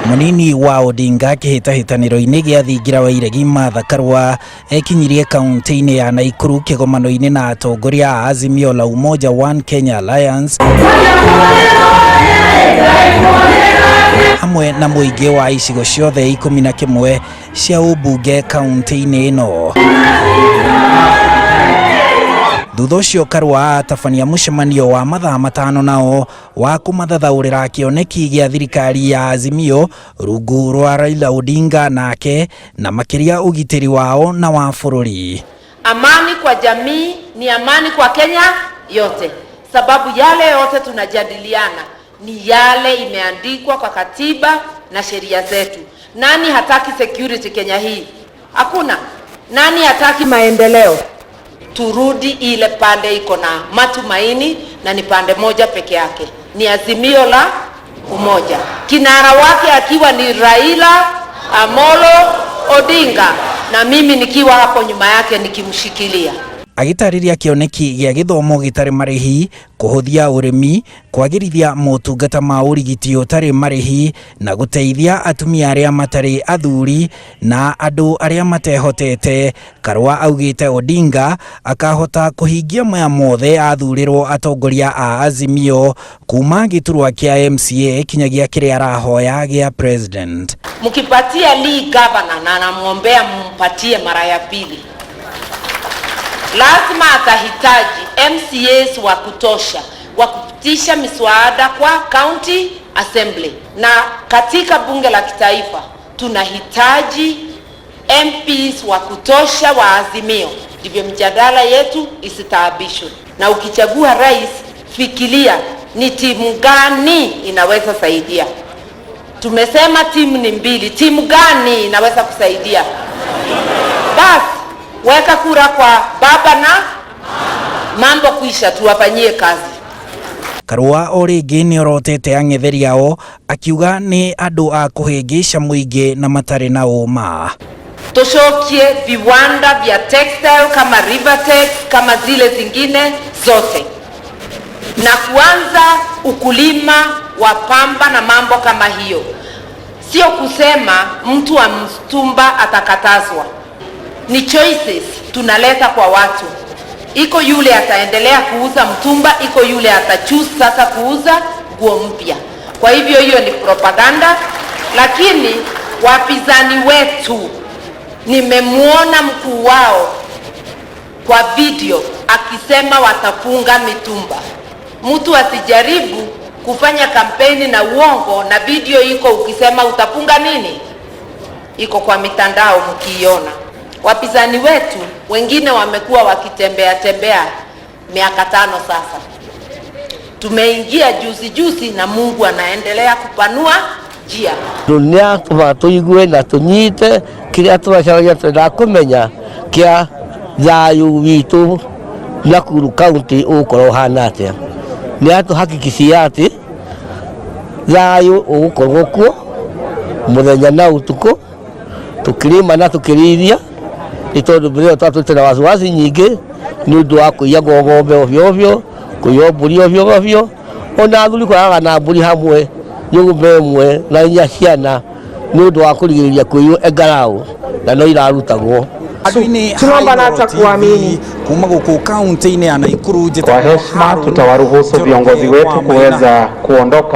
Munini wa Odinga kĩhĩtahĩtanĩro-inĩ gĩa thingira wa iregi Martha Karua ekinyirie kaunti-inĩ ya Nakuru kĩgomano-inĩ na atongoria a Azimio la Umoja One Kenya Alliance hamwe na mũingĩ wa icigo ciothe 11 cia ũmbunge kaunti-inĩ ĩno. Thutha ũcio Karua atabania mũcemanio wa mathaa 5 nao wa kũmathathaũrĩra kĩoneki gĩa thirikari ya Azimio rungu rwa Raila Odinga nake na makĩria ũgitĩri wao na wa bũrũri. Amani kwa jamii ni amani kwa Kenya yote, sababu yale yote tunajadiliana ni yale imeandikwa kwa katiba na sheria zetu. Nani hataki security Kenya hii? Hakuna. Nani hataki maendeleo? Turudi ile pande iko na matumaini, na ni pande moja peke yake, ni Azimio la Umoja, kinara wake akiwa ni Raila Amolo Odinga na mimi nikiwa hapo nyuma yake nikimshikilia. Agĩtarĩria kĩoneki gĩa gĩthomo gĩtarĩ marĩhi, kũhũthia ũrĩmi, kwagĩrithia motungata ma ũrigiti ũtarĩ marĩhi na gũteithia atumia arĩa matarĩ athuri na andũ arĩa matehotete. Karua augĩte Odinga akahota kũhingia maya mothe athurĩrwo atongoria a Azimio kuma gĩturwa kĩa MCA kinyagia kĩrĩa arahoya gĩa president. Mkipatia Lee governor, na namwombea mpatie mara ya pili, lazima atahitaji MCAs wa kutosha wa kupitisha miswada kwa county assembly, na katika bunge la kitaifa tunahitaji MPs wa kutosha wa Azimio, ndivyo mjadala yetu isitaabishwe. Na ukichagua rais, fikiria ni timu gani inaweza saidia. Tumesema timu ni mbili, timu gani inaweza kusaidia? Basi weka kura kwa baba na mambo kuisha, tuwafanyie kazi. Karua o rĩngĩ nĩ orotete ang'etheri ao akiuga nĩ andũ a kũhĩngĩca mũingĩ na matarĩ na ũma. Tucokie viwanda vya textile kama Rivertex kama zile zingine zote, na kuanza ukulima wa pamba na mambo kama hiyo. Sio kusema mtu wa mtumba atakatazwa, ni choices tunaleta kwa watu. Iko yule ataendelea kuuza mtumba, iko yule atachoose sasa kuuza nguo mpya. Kwa hivyo hiyo ni propaganda, lakini wapinzani wetu nimemwona mkuu wao kwa video akisema watafunga mitumba. Mtu asijaribu kufanya kampeni na uongo, na video iko ukisema utafunga nini, iko kwa mitandao mkiiona. Wapinzani wetu wengine wamekuwa wakitembea tembea miaka 5 sasa. Tumeingia juzi juzi na Mungu anaendelea kupanua njia. Dunia tũma tũigue na tũnyite kĩrĩa tũracaragia twendaga kũmenya kĩa thayũ witũ Nakuru County ũgũkorwo ũhana atĩa. Nĩ atũhakikishia atĩ thayũ ũgũkorwo kuo mũthenya na ũtukũ, tũkĩrĩma na tũkĩrĩithia, nĩ tondũ mbere ĩyo twatũrĩte na wasiwasi nyingĩ nĩ ũndũ wa kũiyagwo ng'ombe ovyo ovyo, kũiywo mbũri ovyo ovyo, ona athuri kũraraga na mbũri hamwe nyũmba ĩmwe na nginya ciana nĩ ũndũ wa kũrigĩrĩria kũiywo engarau na no irarutagwo. Tunaomba na hata kuamini. Kuma gũkũ kaunti-inĩ ya Nakuru. Kwa heshima tutawaruhusu viongozi wetu kuweza kuondoka.